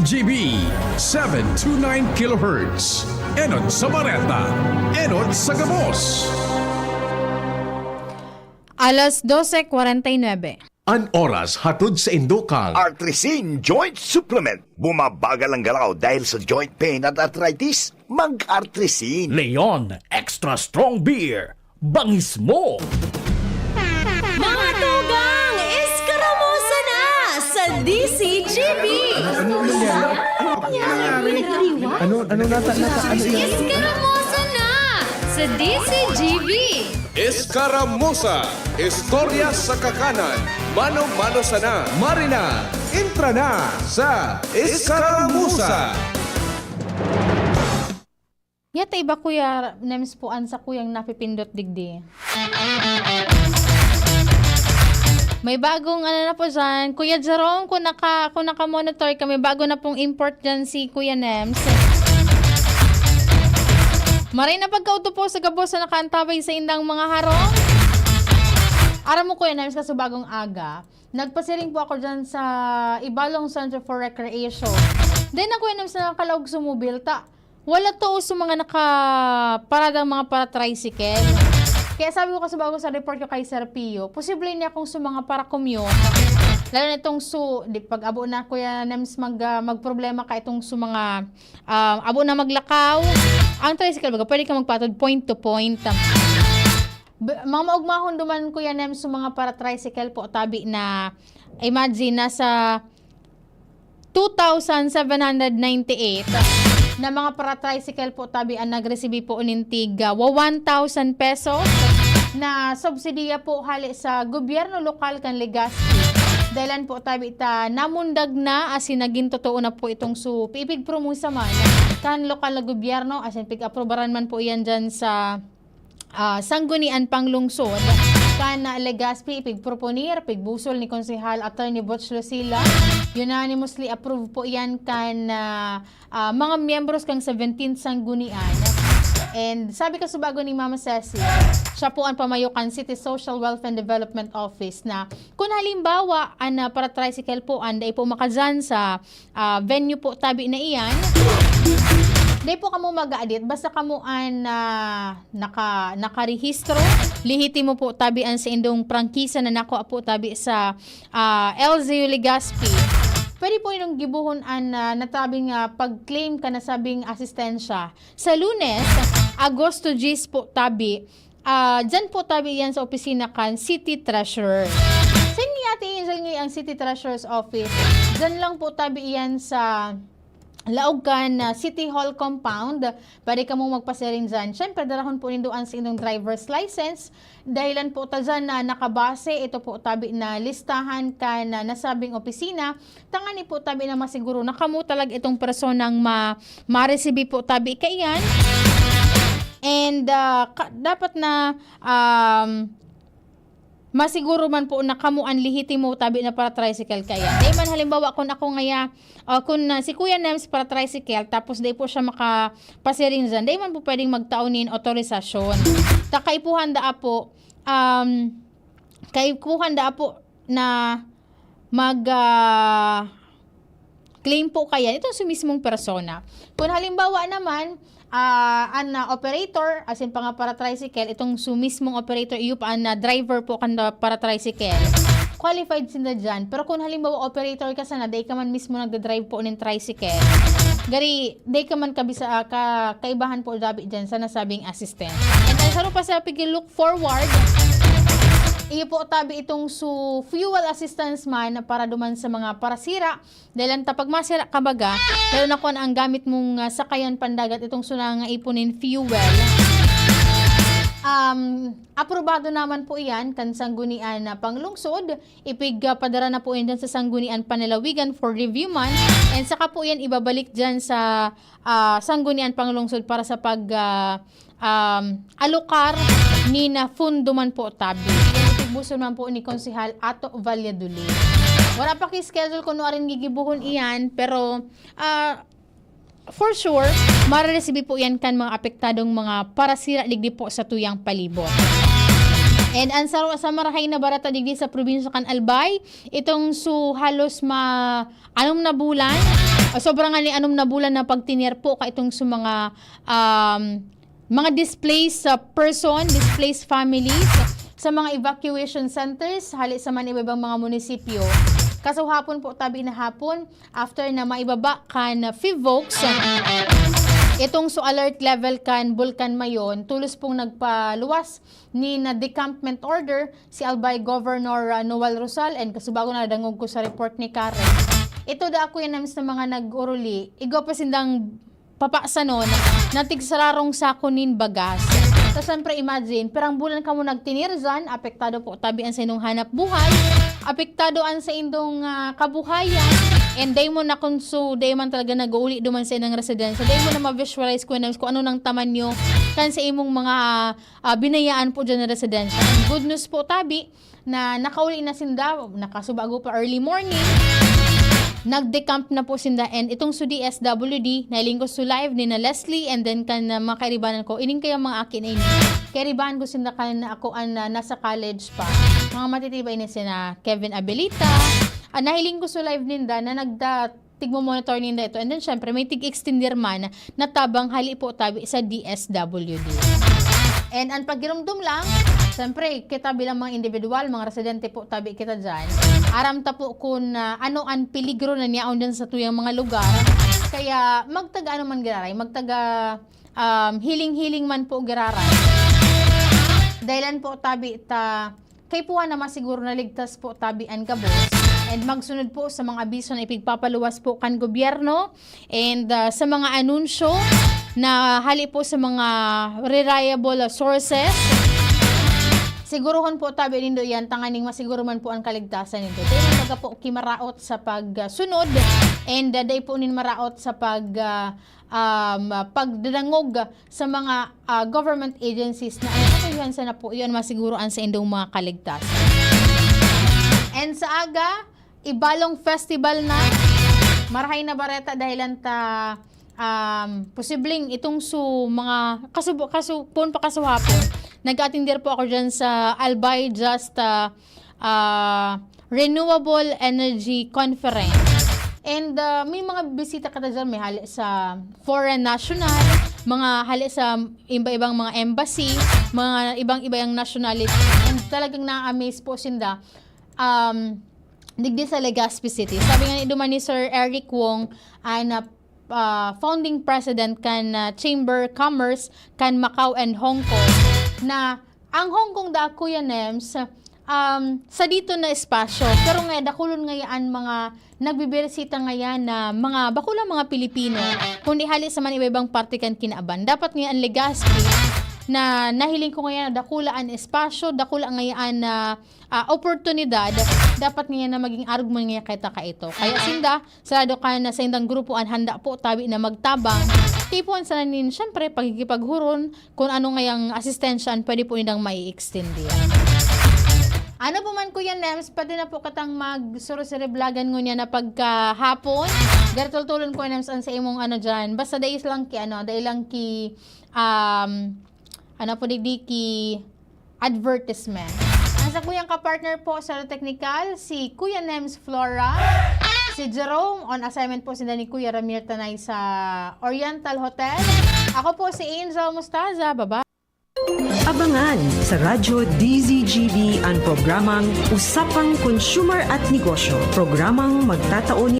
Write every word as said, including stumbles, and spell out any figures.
G B, seven two nine kilohertz. Enot sa Bareta, enot sa gabos. Alas dose cuarenta y nueve. An oras hatod sa indokang Artrisin Joint Supplement. Bumabagal ang galaw dahil sa joint pain at arthritis? Mag-Artrisin. Leon Extra Strong Beer. Bangis mo! Mga tugang, eskaramosa na sa D C G B! Ano, ano nangyari? Ano nangyari? Ano, ano nata, nata, ano yan? Eskaramosa na sa D C G B! Eskaramosa, istorya sa kakanan, mano-mano sana. Marina, intra na sa Eskaramusa! Yata iba, Kuya Nems, po an sakuyang napipindot digdi. May bagong ano na po dyan. Kuya Jerome, kung, naka, kung naka-monitor ka, may bago na pong import dyan si Kuya Nems. Maray na pagkaudto po sa gabos na nakaantabay sa indang mga harong. Aram mo, Kuya Nems, kasubagong aga, nagpasiring po ako dyan sa Ibalong Center for Recreation. Then, ang Kuya Nems, nakakalaog sumubil, ta wala to sa mga nakaparadang mga para-tricycle. Kaya sabi ko kasi bago sa report ko kay Sir Pio, posible niya kung sa mga para-commute, lalo na itong su, di, pag abo na, Kuya Nems, mag, ah, magproblema ka itong sa mga, ah, abo na maglakaw, ang tricycle, baga, pwede ka magpatod point to point. B- mga maugmahon duman, Kuya Nems, sa mga para-tricycle po, tabi na, imagine, nasa two thousand seven hundred ninety-eight na mga para-tricycle po, tabi, ang nagresibi po nin tig, ah, wa one thousand pesos na subsidiya po hali sa gobyerno lokal kan Legazpi. Dahilan po, tabi, ta namundag na, asin nagin totoo na po itong su, pipigpromosa man kan lokal na gobyerno, asin pig-aprobaran man po iyan dyan sa ah, Sanggunian Panglungsod kan Legazpi, pigproponir, pigbusol ni Konsehal Attorney Butch Lucila. Unanimously approved po iyan kan, ah, ah, mga miyembros kan seventeenth Sanggunian. And sabi kasubago ni Mama Ceci, siya po ang pamayo kan City Social Welfare and Development Office, na kung halimbawa, an, ah, para-tricycle po, an dai po makadyan sa ah, venue po tabi na iyan. Dai po kamo mag-aadit, basta kamo an, ah, naka, nakarehistro. Lehitimo po tabi an saindong prangkisa na nakua po tabi sa, ah, L Z U Legazpi. Pwede po ninyong gibohon an, ah, natabing, ah, pag-claim kan nasabing asistensya. Sa Lunes, Agosto diyes po tabi, Ah, dyan po tabi iyan sa opisina kan City Treasurer. Saan nga, Ate Angel, nga ang City Treasurer's Office? Dyan lang po tabi iyan sa laog kan, ah, City Hall compound. Pwede kamo magpasiring dyan. Siyempre, darahon po nindo an saindong driver's license. Dahilan po ta dyan na nakabase ito po tabi na listahan kan, ah, nasabing opisina. Tangani po tabi na masiguro na kamo talaga itong personang ma-, maresibi po tabi kaiyan. And, ah, ka-, dapat na, um, masiguro man po na kamo an lehitimo tabi na para-tricycle kaiyan. Dai man halimbawa, kung ako ngaya, ah, kung, ah, si Kuya Nems para-tricycle, tapos dai po siya makapasiring dyan, dai man po pwedeng magtao nin otorisasyon. Ta kaipuhan daa po, um, kaipuhan daa po na mag, ah, claim po kaiyan itong su mismong persona. Kung halimbawa naman, ah, an, ah, operator, asin pa nga para-tricycle, itong su mismong operator, iyo pa an, ah, driver po kan, ah, para-tricycle, qualified sinda dyan. Pero kung halimbawa operator ka sana, dai ka man mismo nagda-drive po nin tricycle, gari, dai ka man kabisa, ah, ka, kaibahan po dabi dyan sa nasabing assistance. And ang saro pa sa pigi-look forward, iyo po tabi itong su fuel assistance man para duman sa mga parasira. Dahil ang tapag masira ka baga, lalo na kung ang gamit mong, ah, sakayan pandagat itong su nangangaipo nin fuel. Um, aprobado naman po iyan kan Sanggunian na Panglungsod. Ipig, ah, padara na po iyan dyan sa Sanggunian Panlalawigan for review man. And saka po iyan ibabalik dyan sa, ah, Sanggunian Panglungsod para sa pag, ah, um, alokar ni na fundo man po tabi. Yan ipigbuson man po ni Konsehal Ato Valladolid. Wala pa ki-schedule kung nuarin gigibuhon iyan, pero, ah, for sure, mareresibi po yan kan mga apektadong mga parasira digdi po sa tuyang palibot. And ang sa, sa marahay na bareta digdi sa probinsya kan Albay, itong su halos ma anom na bulan, ah, sobra nga ni anom na bulan na pagtinier po ka itong sa mga, um, mga displaced, ah, person, displaced families sa mga evacuation centers hali sa man iba-ibang mga munisipyo. Kasuhapon po, tabi na hapon, after na maibaba kan Five Oaks itong so alert level kan Bulkan Mayon, tulos pong nagpaluwas ni na decampment order si Albay Governor, ah, Noel Rosal, and kasubago na nadangog ko sa report ni Karen. Ito da ako yan sa mga nag-uruli. Igwa pa sindang papasanon na tigsararong sako nin bagas. So, siyempre, imagine, pirang bulan kamo nagtinir dyan, apektado po tabi an sa inyong hanap buhay, apektado an sa indong, ah, kabuhayan, and day mo na kung so, day man talaga nag-uuli duman sa inyong residensya, day mo na ma-visualize ko na kung ano nang tamanyo kan sa imong mga, ah, binayaan po dyan na residensya. And good news po tabi, na nakauli na sinda, nakasubago pa early morning. Nag-decamp na po sinda, and itong su D S W D, nahiling ko su live ni na Leslie, and then kan, ah, mga kairibanan ko, ining kaya mga akin na ini. Kairibahan ko sinda kan ako an, ah, nasa college pa. Mga matitibay na sina Kevin Abilita. Ah, nahiling ko su live ninda na nagda-, tigmo-monitor ninda ito. And then, syempre, may tig-extender man na tabang hali po tabi sa D S W D. And ang paggirumdom lang, syempre, kita bilang mga individual, mga residente po tabi kita dyan, aram ta po kung, ah, ano ang peligro na niyaon dyan sa tuyang mga lugar. Kaya magtaga ano man giraray, magtaga, um, healing-healing man po giraray. Dahilan po tabi ta kaipuhan na masiguro na ligtas po tabi an gabos, and magsunod po sa mga abiso na ipigpapaluwas po kan gobyerno, and, ah, sa mga anunsyo na hali po sa mga reliable, ah, sources. Siguruhon po tabi nindo iyan, tanganing masiguro man po ang kaligtasan nindo. Dai man baga po kimaraot sa pagsunod, and, ah, dai po nin maraot sa pag, ah, um, pagdadangog sa mga, ah, government agencies na ang katuyohan sana po iyon masiguroan sa indong mga kaligtasan. And sa aga, Ibalong Festival na. Marahay na bareta dahilan ta, um, posibleng itong su mga kasubo-, kasu-, poon pa kasuhapon. Nag-atinder po ako dyan sa Albay Just, ah, ah, Renewable Energy Conference. And, ah, may mga bisita kita dyan, may hali sa foreign national, mga hali sa iba-ibang mga embassy, mga ibang-ibang nationality. And talagang na-amaze po sinda, um, digdi sa Legazpi City. Sabi nga ni duman ni Sir Eric Wong, ay na, ah, founding president kan, ah, Chamber Commerce kan Macau and Hong Kong, na ang Hong Kong da, Kuya Nems, um, sa dito na espasyo, pero nga dakulon ngaya an mga nagbibirisita ngaya na mga, bako lang mga Pilipino, kundi hali sa man iba-ibang parte kan kinaaban. Dapat ngaya an Legazpi na nahiling ko ngaya na dakula an espasyo, dakula ngaya an, ah, ah, oportunidad, dapat ngaya na maging arog man ngaya kita kaito. Kaya sinda, sarado ka na sa indang grupo an handa po tabi na magtabang. Tipon sana nin, syempre, pagkikipaghuron, kung ano ngayang asistensya an pwede po nindang mai-extend diyan. Ano po man, Kuya Nems, pwede na po katang magsurusiriblagan ngunyan na pagkahapon. Gartultulon, Kuya Nems, an sa imong ano dyan. Basta dai lang ki, ano, dai lang ki, um, ano po, digdi ki advertisement. Ang sakuyang kapartner po sa Technical, si Kuya Nems Flora, si Jerome, on assignment po sinda ni Kuya Ramir Tanay sa Oriental Hotel. Ako po si Angel Mustaza. Bye-bye. Abangan sa Radyo D Z G B an programang Usapang Consumer at Negosyo, programang magtatao ni